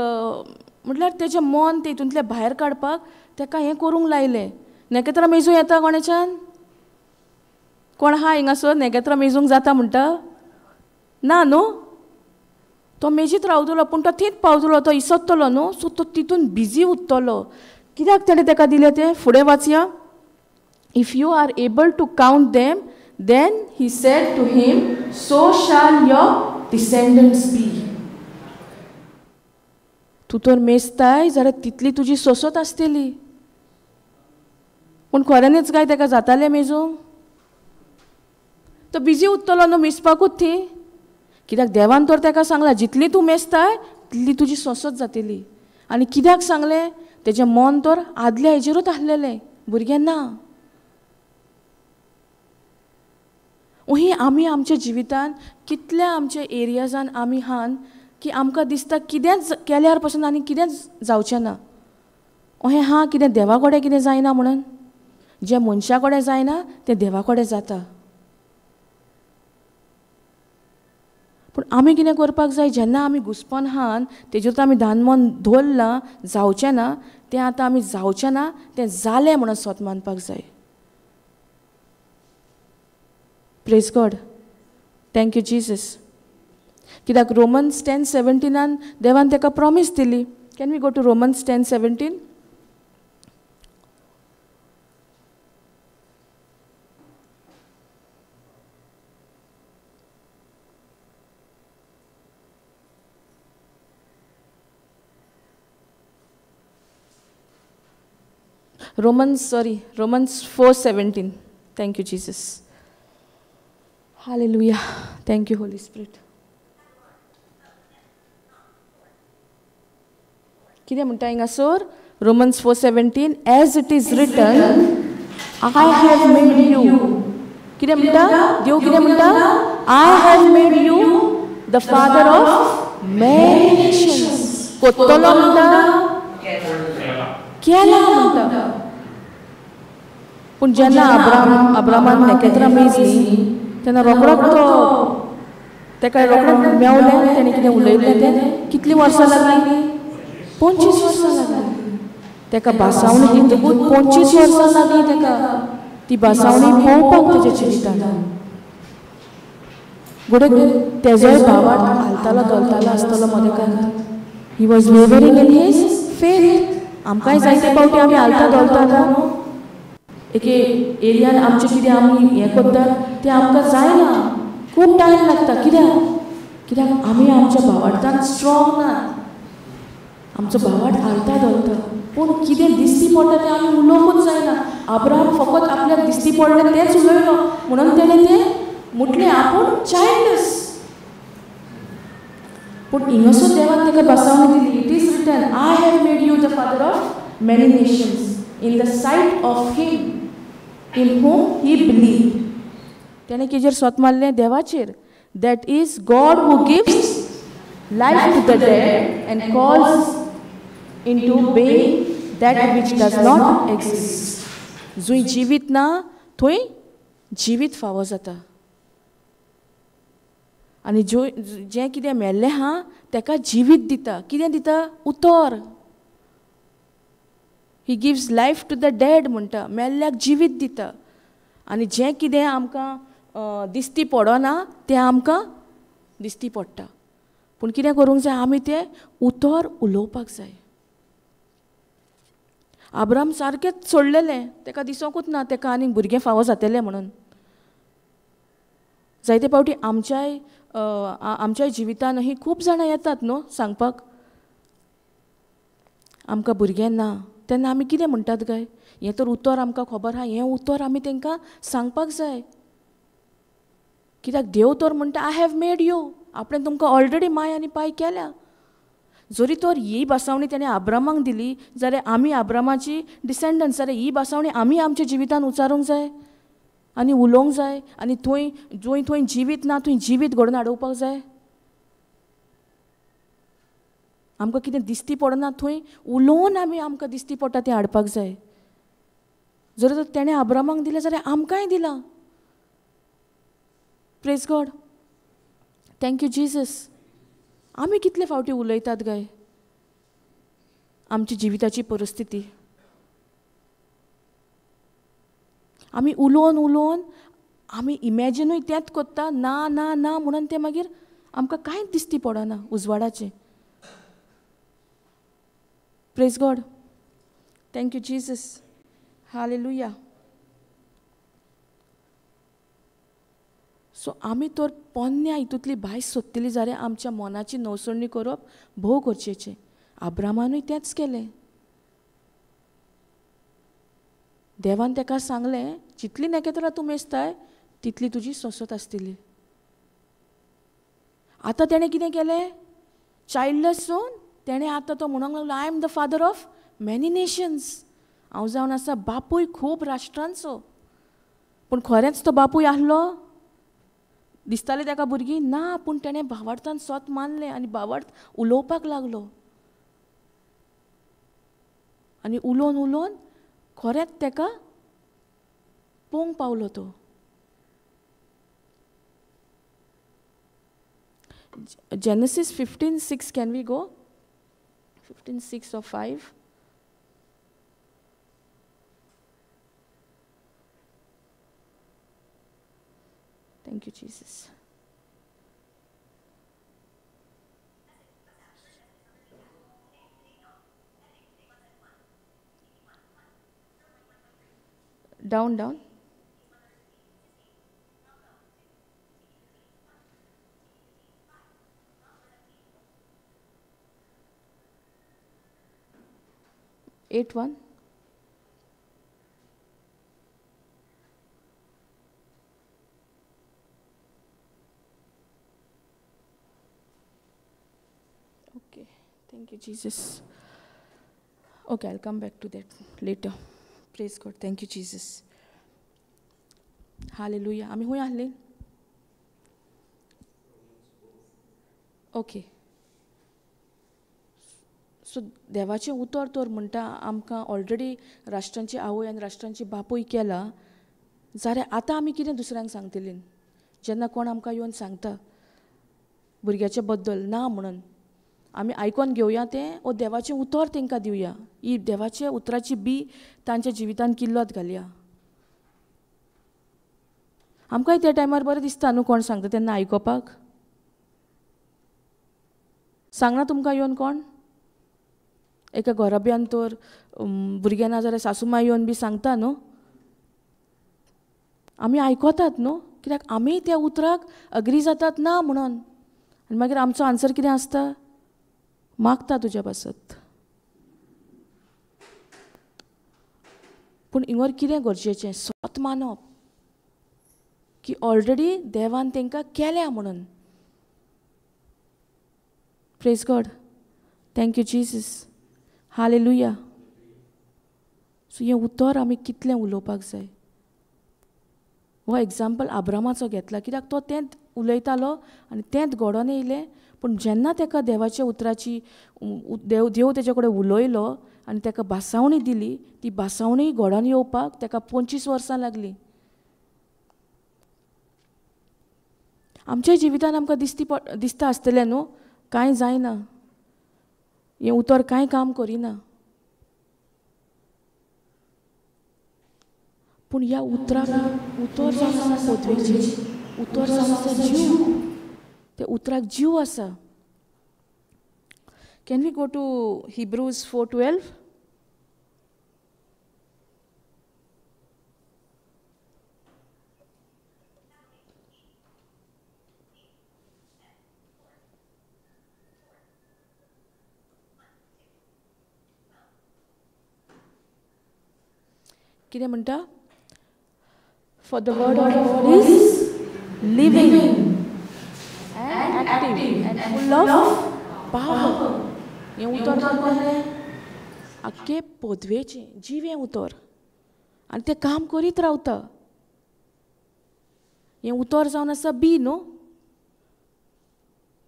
म्हटल्यार तेजें मन तितूंतलें भायर काडपाक ताका हें करूंक लायलें. नखेत्रां मेजूं येता कोणाच्यान? कोण आहा हिंगासर नखेत्रां मेजूंक जाता म्हणटा? ना न्हू. तो मेजीत रावतलो पूण तो थंयच पावतलो, तो इसत्तलो न्हू. सो तो तितून बिजी उरतलो. कित्याक तेणें ताका दिलें तें? फुडें वाचया. If you are able to count them, then he said to him, so shall your descendants be. तूं तर मेजताय जाल्यार तितली तुजी सोंसत आसतली. पूण खऱ्यांनीच काय ताका जातालें मेजूंक? तो बिजी उरतलो न्हू मेजपाकूच ती. कित्याक देवान तर ताका सांगलां जितली तूं मेजताय तितली तुजी सोंसत जातली. आनी कित्याक सांगलें? तेजें मन तर आदल्या हेजेरूच आसलेलें, भुरगें ना. ही आमी आमच्या जिवितान कितल्या आमच्या एरियाजान आमी हान की आमकां दिसता कितेंच केल्यार पसून आनी कितेंच जावचें ना. अहें हा कितें देवा कडेन कितें जायना म्हणून, जें मनशा कडेन जायना तें देवा कडेन जाता. पूण आमी कितें करपाक जाय? जेन्ना आमी घुसपोन हान तेजेर तर आमी धान मन दवरलां जावचें ना तें, आतां आमी जावचें ना तें जालें म्हणून सोत मानपाक जाय. Praise God. Thank you Jesus. कित्याक रोमन्स 10:17 देवान ताका प्रॉमीस दिली. Can we go to Romans 10:17? Romans 4:17. Thank you Jesus. Hallelujah. Thank you Holy Spirit. कितें म्हणटा हिंगासर? Romans 4:17, as it is written, I have made you. कितें म्हणटा देव? कितें म्हणटा? I have made you the father of many nations. कोत्तलो म्हणटा, केला म्हणटा. पूण जेन्ना अब्रामान नखेत्रां मेजलीं तेन्ना रोखडोच तो ताका रोखडें मेवलें. तेणें कितें उलयलें तें? कितलीं वर्सां लागलीं? 25 वर्सां लागलीं. तेका भासावणी दितकूच 25 वर्सां लागली तेका ती भासावणी पळोवपाक तेज्या जिवितान. गोडे तेजोय भावार्थ हालतालो धोलतालो आसतलो मदेकान. He was labouring in his faith. आमकांय जायते फावटी आमी हालता धोलता न्हू, एके एरियान आमचें कितें आमी हें करतात तें आमकां जायना, खूब टायम लागता. कित्याक? कित्याक आमी आमच्या भावार्थान स्ट्रॉंग ना, आमचो भावार्थ हालता धोलता. पूण कितें दिसती पडटा तें आमी उलोवंकूच जायना. अब्राहम फकत आपल्याक दिसती पडलें तेंच उलयलो म्हणून तेणें तें म्हटलें आपूण चायल्डलेस. पूण हिंगासर देवान ताका भासावणी दिली, it is written I have made you the father of many nations in the sight of him in whom he believe. तेणें किजेर सोत मारलें? देवाचेर. That is God who gives life to the dead and calls into being that which does not exist. जंय जिवीत ना थंय जिवीत फावो जाता आनी जें कितें मेल्लें आहा तेका जिवीत दिता. कितें दिता? उतर. He gives life to the dead म्हणटा, मेल्ल्याक जिवीत दिता. आनी जें कितें आमकां दिसती पडना तें आमकां दिसती पडटा. पूण कितें करूंक जाय? आमी तें उतर उलोवपाक जाय. अब्राहम सारकेंच सोडलेलें, तेका दिसोंकूच ना तेका आनीक भुरगें फावो जातलें म्हणून. जायते फावटी आमच्याय आमच्याय जिवितान ही खूब जाणां येतात न्हू सांगपाक आमकां भुरगें ना, तेन्ना आमी कितें म्हणटात काय? हें तर उतर आमकां खबर आहा, हें उतर आमी तांकां सांगपाक जाय. कित्याक देव तर म्हणटा I have made you, आपणें तुमकां ऑलरेडी my आनी पाय केल्या. जरी तर ही भासावणी तेणें अब्रामाक दिली जाल्यार आमी अब्रामाची डिसेंडन्स, जाल्यार ही भासावणी आमी आमच्या जिवितान उचारूंक जाय आनी उलोवंक जाय आनी थंय जंय थंय जिवीत ना थंय जिवीत घडोवन हाडोवपाक जाय. आमकां कितें दिसती पडना थंय उलोवन आमी आमकां दिसती पडटा तें हाडपाक जाय. जर तर तेणें अब्रामाक दिलें जाल्यार आमकांय दिलां. Praise God, thank you Jesus. आमी कितले फावटी उलयतात काय आमची जिविताची परिस्थिती? आमी उलोवन उलोवन आमी इमॅजिनूय तेंच करता, ना ना ना म्हणून तें मागीर आमकां कांयच दिसती पडना उजवाडाचें. Praise God, thank you Jesus, hallelujah. So आमी तर पोन्न्या हितूंतली भायस सोदतली जाल्यार आमच्या मनाची नवसरणी करप भोव गरजेचें. अब्रामानूय तेंच केलें. देवान तेका सांगलें जितली नखेत्रां तूं मेजताय तितली तुजी सोंसत आसतली. आतां तेणें कितें केलें? चायल्डलेस जावन तेणें आतां तो म्हणूंक लागलो I am the father of many nations. हांव जावन आसा बापूय खूब राष्ट्रांचो. पूण खरेंच तो बापूय आहलो? दिसतालें तेका भुरगीं ना, पूण तेणें भावार्थान सोत मानलें आनी भावार्थ उलोवपाक लागलो आनी उलोवन उलोवन खरेंच तेका पोवंक पावलो तो. Genesis 15:6, can we go? 15:6 or 5. Thank you, Jesus. Down, down. Eight 1. Okay, thank you, Jesus. Okay, I'll come back to that later. Praise God. Thank you, Jesus. Hallelujah. Ami hui ahle. Okay. So देवाचें उतर तर म्हणटा आमकां ऑलरेडी राष्ट्रांची आवय आनी राष्ट्रांची बापूय केला जाल्यार आतां आमी कितें दुसऱ्यांक सांगतलीं? जेन्ना कोण आमकां येवन सांगता भुरग्याच्या बद्दल ना म्हणून आमी आयकोन घेवया तें ओ देवाचें उतर तांकां दिवया, ही देवाच्या उतराची बी तांच्या जिवितान किल्लोत घालया. आमकांय त्या टायमार बरें दिसता न्हू कोण सांगता तेन्ना आयकोपाक. सांगना तुमकां येवन कोण एका घराब्यान तर भुरग्यां ना जाल्यार सासू माय येवन बी सांगता न्हू, आमी आयकतात न्हू, कित्याक आमी त्या उतराक अग्री जातात ना म्हणून. आनी मागीर आमचो आन्सर कितें आसता, मागता तुज्या पासत. पूण इंगर कितें गरजेचें, सत मानप की ऑलरेडी देवान तांकां केल्या म्हणून. Praise God, thank you Jesus, hallelujah. So हें उतर आमी कितलें उलोवपाक जाय. हो एग्जाम्पल आब्रामाचो घेतला कित्याक तो तेंच उलयतालो आनी तेंच घडोवन येयलें. पूण जेन्ना ताका देवाच्या उतराची देव तेजे कडेन उलयलो आनी ताका भासावणी दिली, ती भासावणी घडोवन येवपाक ताका 25 वर्सां लागलीं. आमच्या जिवितान आमकां दिसता आसतलें न्हू, कांय जायना, हें उतर कांय काम करिना. पूण ह्या उतराक उतर जावन आसा पदवेचें, उतर जावन आसा जीव, त्या उतराक जीव आसा. Can we go to Hebrews 4:12? कितें म्हणटा? For the word of God is living and active and full of power. हें उतर कसलें? आख्खें पदवेचें जिवें उतर, आनी तें काम करीत रावता. हें उतर जावन आसा बी न्हू,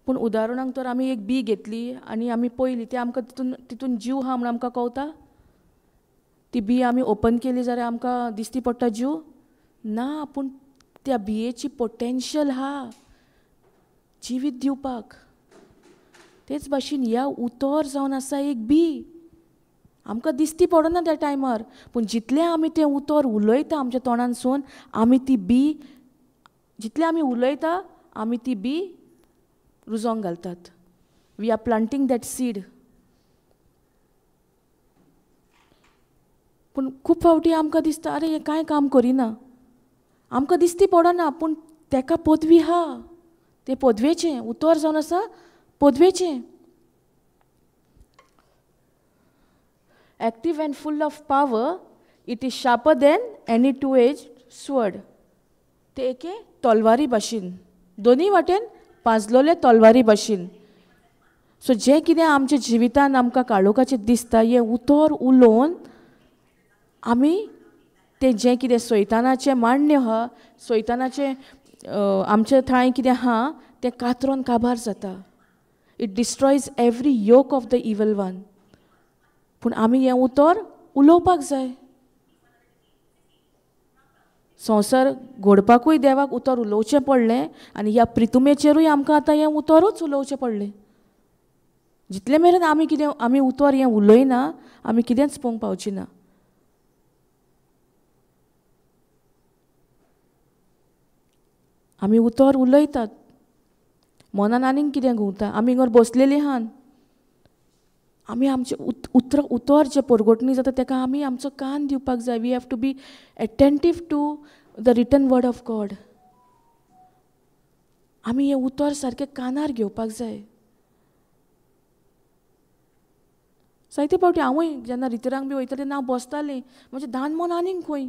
पूण उदाहरणाक तर आमी एक बी घेतली आनी आमी पळयली, तें आमकां तितून जीव आहा म्हूण आमकां कळटा. ती बी आमी ओपन केली जाल्यार आमकां दिसती पडटा जीव ना, पूण त्या बियेची पोटेन्शियल आहा जिवीत दिवपाक. तेच भाशेन ह्या उतर जावन आसा एक बी, आमकां दिसती पडना त्या टायमार, पूण जितलें आमी तें उतर उलयता आमच्या तोंडानसून, आमी ती बी जितलें आमी उलयता आमी ती बी रुजोंक घालतात. We are planting that seed. पूण खूब फावटी आमकां दिसता अरे हें कांय काम करिना, आमकां दिसती पडना, पूण ताका पदवी आहा, तें पदवेचें उतर जावन आसा पदवेचें. Active and full of power, it is sharper than any two edge sword. तें एके तलवारी भाशेन, दोनूय वाटेन पाजलोले तलवारी भाशेन. सो जें कितें आमच्या जिवितान आमकां काळोखाचें दिसता, हें उतर उलोवन आमी तें जें कितें सैतानाचें मांडण्यो आहा, सैतानाचें आमचे थंय कितें आहा तें कातरोन काबार जाता. It destroys every yoke of the evil one. पूण आमी हें उतर उलोवपाक जाय. संवसार घडपाकूय देवाक उतर उलोवचें पडलें आनी ह्या प्रितुमेचेरूय आमकां आतां हें उतरूच उलोवचें पडलें. जितले मेरेन आमी कितें आमी उतर हें उलयना, आमी कितेंच पळोवंक पावची ना. आमी उतर उलयतात, मनान आनीक कितें घुंवता, आमी घर बसलेली आहान, आमी आमचें उतर उतर जें परगटणी जाता ताका आमी आमचो कान दिवपाक जाय. We have to be attentive to the written word of God. आमी हें उतर सारकें कानार घेवपाक जाय. जायते फावटी हांवूय जेन्ना रितरांक बी वयतालें तेन्ना हांव बसतालें, म्हजें दान मन आनीक खंय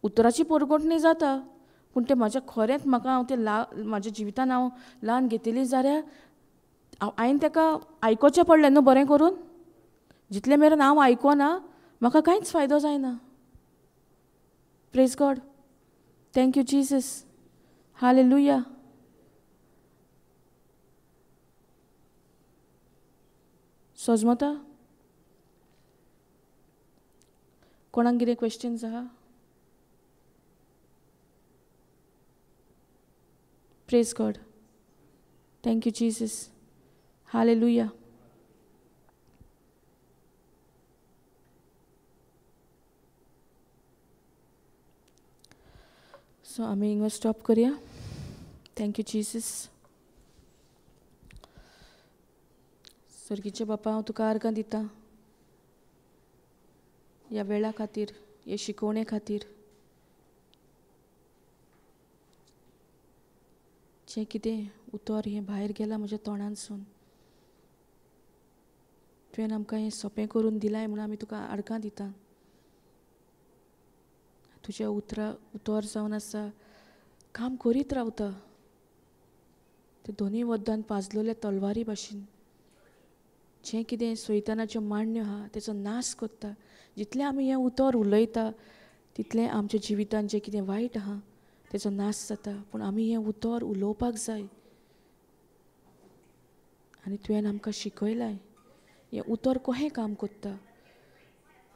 उतराची परगटणी जाता, पूण तें म्हाज्या खरेंच म्हाका हांव तें म्हाज्या जिवितान हांव ल्हान घेतली जाल्यार हांवें ताका आयकोचें पडलें न्हू बरें करून. जितले मेरेन हांव आयकोना म्हाका कांयच फायदो जायना. Praise God, thank you Jesus, hallelujah. सजमता कोणाक कितें क्वेश्चन्स आहा? Praise God, Thank you Jesus. Hallelujah. So आमी हिंगा स्टॉप करया. Thank you Jesus. सर्गीचे बापा, हांव तुका आर्गां दिता ह्या वेळा खातीर, हे शिकोवणे खातीर. जें कितें उतर हें भायर गेलां म्हज्या तोंडांतसून, तुवें आमकां हें सोंपें करून दिलाय म्हणून आमी तुका आर्गां दिता. तुज्या उतरा उतर जावन आसा काम करीत रावता, ते दोनूय वद्दान पाजलोल्या तलवारी भाशेन जें कितें सैतानाच्यो मांडण्यो आहा तेचो नाश करता. जितलें आमी हें उतर उलयता तितलें आमच्या जिवितान जें कितें वायट आहा तेचो नाश जाता. पूण आमी हें उतर उलोवपाक जाय आनी तुवें आमकां शिकयलाय हें उतर कशें काम करता,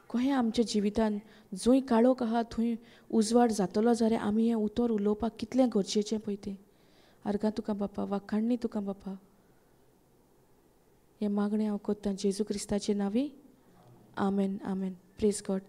कशें आमच्या जिवितान जंय काळोख आहा थंय उजवाड जातलो जाल्यार आमी हें उतर उलोवपाक कितलें गरजेचें पळय तें. आर्गां तुका बापा, वाखाणणी तुका बापा. हें मागणें हांव करतां जेजू क्रिस्ताचे नांवी. आमेन, आमेन. Praise God.